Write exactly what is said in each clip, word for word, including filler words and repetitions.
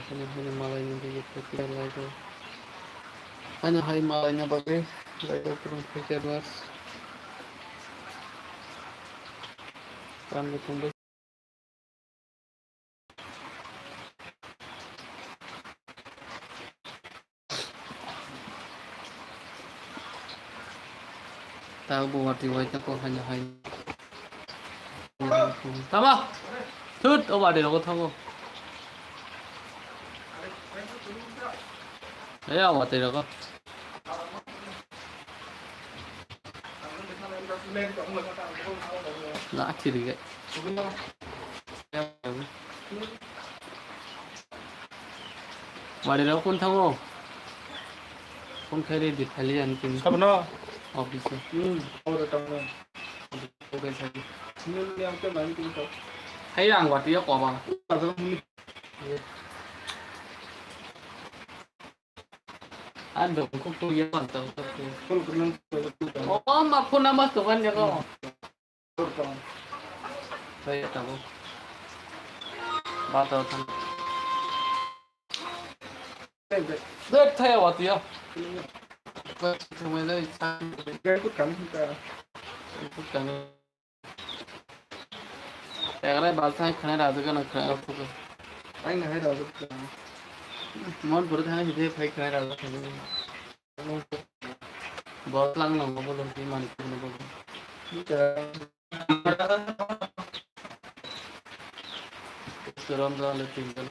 Haino haino malaina bagwi khaikhe lairo. Haino hai malaina bagwi lairo kwrwng khaikhe advance. Tamni thangbai. Tabo watwi wai tongkho haino hai. Tama! Thut, o watwi rogo thango. Ei, o watwi rogo. Lathi rige. Wari rok kun thango. Kun khairi di phali ani tin. Sabno? Office. Hmm, oro tamo. Office hai. Ni ni ang te mani tin to. Hai ang wati ya koba. Sabno ni. Ando kok tu ya pan tau. Kol kunang. Oh, ma phone number to kan ya ko. Thaya tabuk. Bato thang. Dek thaya watiya. Thumai lai sa. Gari kut kami kita. Kut kami. Egre balsa hai khana raju kana khana raju. Ai na hai raju. Mon pura thang hide phai khana raju. Boss lang nang bobo dong, di mani pun bobo. Suram dong le tinggal.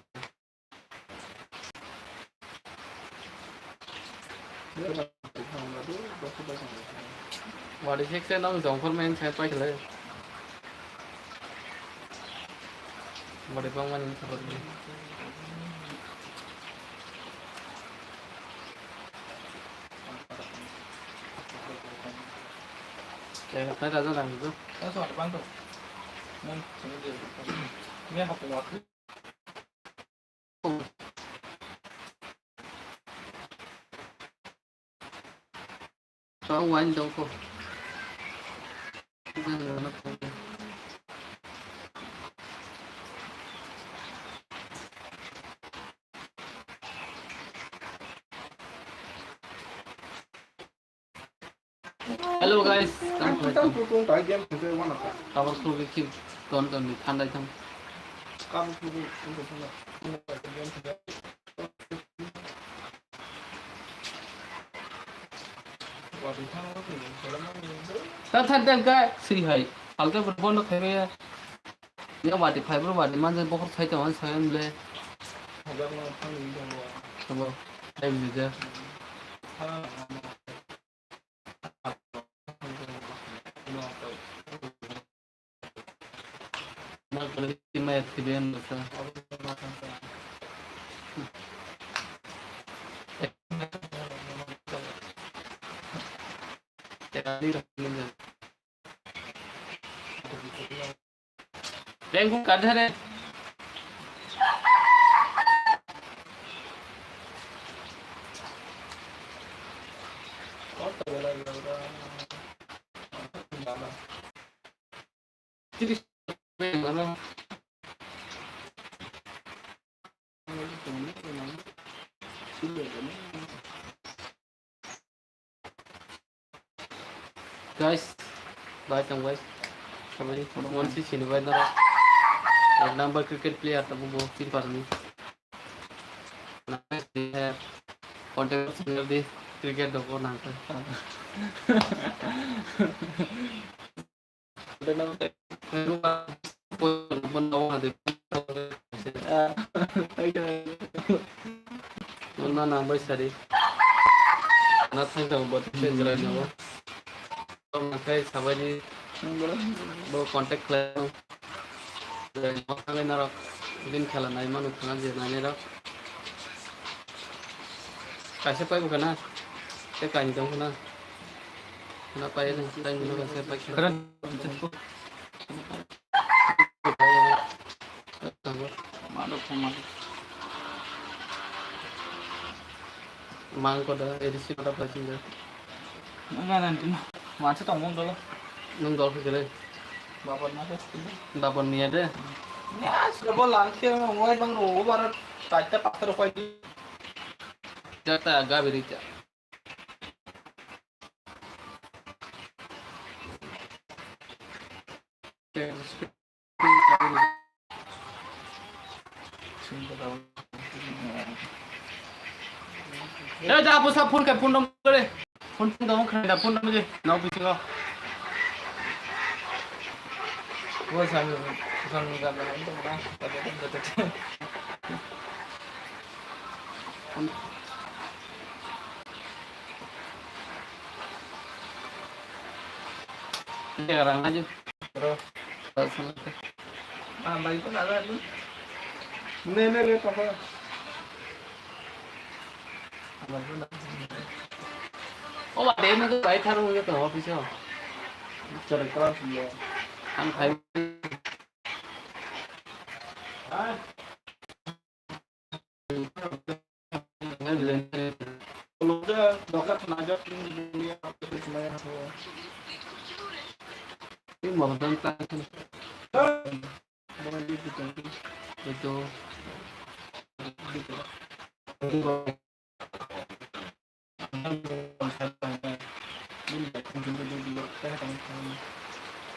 Wadi sek se nang jongkhor main sai pai khle. Bari bangmani wngkha bari. Kaya kaya raja lang itu. Kaya suara bang tuh. Mun, sini dia. Ini aku waktu. Kau wine dong ko. Hello guys, tamo khlai tong? Tamo khlai tong, tamo khlai tong. Tabor khulugwi khib ton ton ni thandai thang. Tabor khulugwi khib ton ton ni thandai thang. Than than than ka sui hai. Halta bro bono khai ya. Ya wati phai bro wati manjak bokhor sai tong sai mle. Tabo. Hai mle ja. Rengkung kadhare. Guys, bai tong bai. Kabari, one six ni bai nara. Ek number cricket player tamo bo Silpar ni. Contact singer di cricket dogo nangkha. Wala nang bai sari. Na thang thang bot se jora no. Nang khai sabai ni bo contact khlai. Thang nai narok din khela nai manu khana je nai narok. Kaisa pai buka na. Te kain tong khana. Khana pai na, tai muna kaisa pai khana. Mang ko da, A D C ko da pai singa. Nang nang tin, mansa tong mong dolo. Nung dol khe kele. Babon na khe. Babon niya de. Ya, sabo lang khe mo bang ro barat. Chaita pasta rok pai di. Jata gabi rita. Eh, ja, busa phone khe phone number khe. Phone phone dong khe da phone number je. Nau bisingo. Bo sami, sami ga da, da, da, da, da. Phone. Rang aja. Bro. Bas na. Ah, bai ko na ni. Ne, ne, ne, papa. O, ba, de, ne, bai tharo, ne, to, office o. Chale, class le. Ang khai. Ah.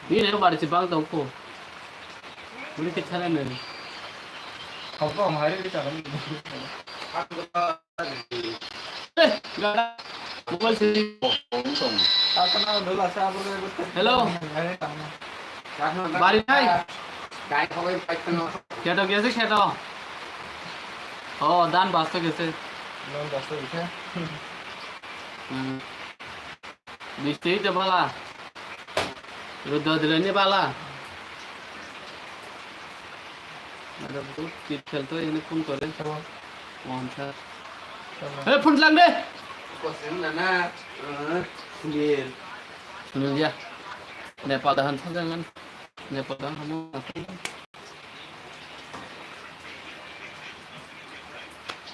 Bini no bari se bang tong kho. Bini khe sana nani. Kau kau hari kita kan. Eh, gada. Mobile se. Hello. Bari nai. Kheto gese kheto. Oh, dan basto gese. Dan basto gese. Hmm. Bistri to bala. Rudra dilani bala. Ada tu kit khelto, ini phone kore. Sama. Mohan sir. Sama. Hey, phone lang de. Kosen na na. Eh, Sunil. Sunil ya. Nepal dahan phone jangan. Nepal dahan phone.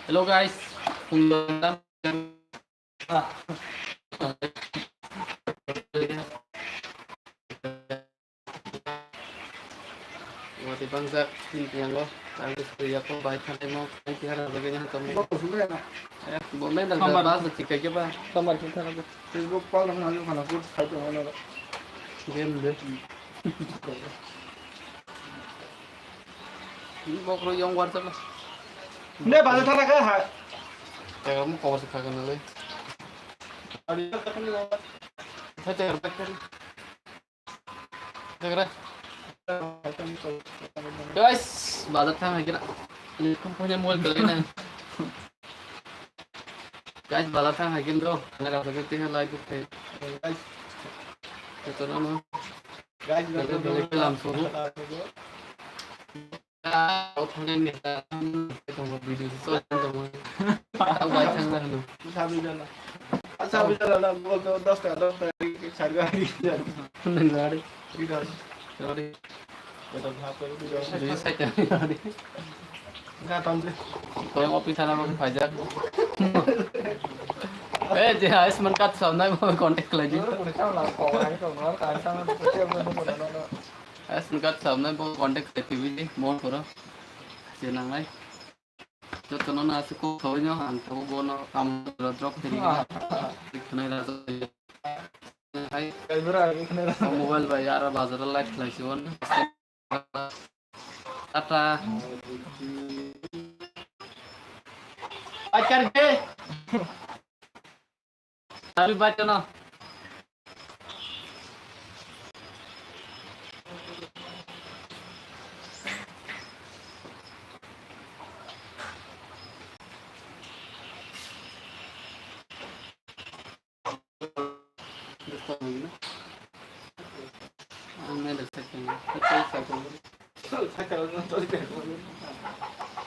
Hello guys. Phone lang. Wati bangjak tini yango, ang suri yako bai thanai mo, ang tihara bagwi nang tong. Bo kusum ya na. Eh, bo men dal Sambar. Bas da chikai ke ba. Sambar kin thana ko. Facebook pal nang nang kana ko khai to na. Game de. Bokro yong war chala. Ne ba thana ka ha. Tega mo kobor se khagan le. Ari ka kan. Thate ar bakari. Guys, bazar thang hai kira. Ini kumpulnya mall kali na. Guys, bazar thang hai kira. Nggak ada satu tiga lagi. Guys, itu nama. Guys, itu nama. Lampu. Thangnani tongo, video se choli tongo. Bai thangna hwno. Sabi jala. Sabi jala na, bo to dos taka, dos taka, sari gari. Nang gari. Gari. Gari. Beton hap kori, gari. Dui side gari. Ga tam de. Koyang office ana mo phaijak. Eh, je Ayushman card sabnai mo contact khlai di. Ayushman card sabnai bo contact khlai phibidi, mo phoro. Je nangnai. Jotono no aswk kok saui no ang tabuk bono tamo drop khe ri. Khwnai rajak. Hai. Kaibra ang khwnai rajak. Mobile bai aro bazar o live khlai si bono. Tata. Bai kar khe. Abi baca no. Ang nai da second. Second.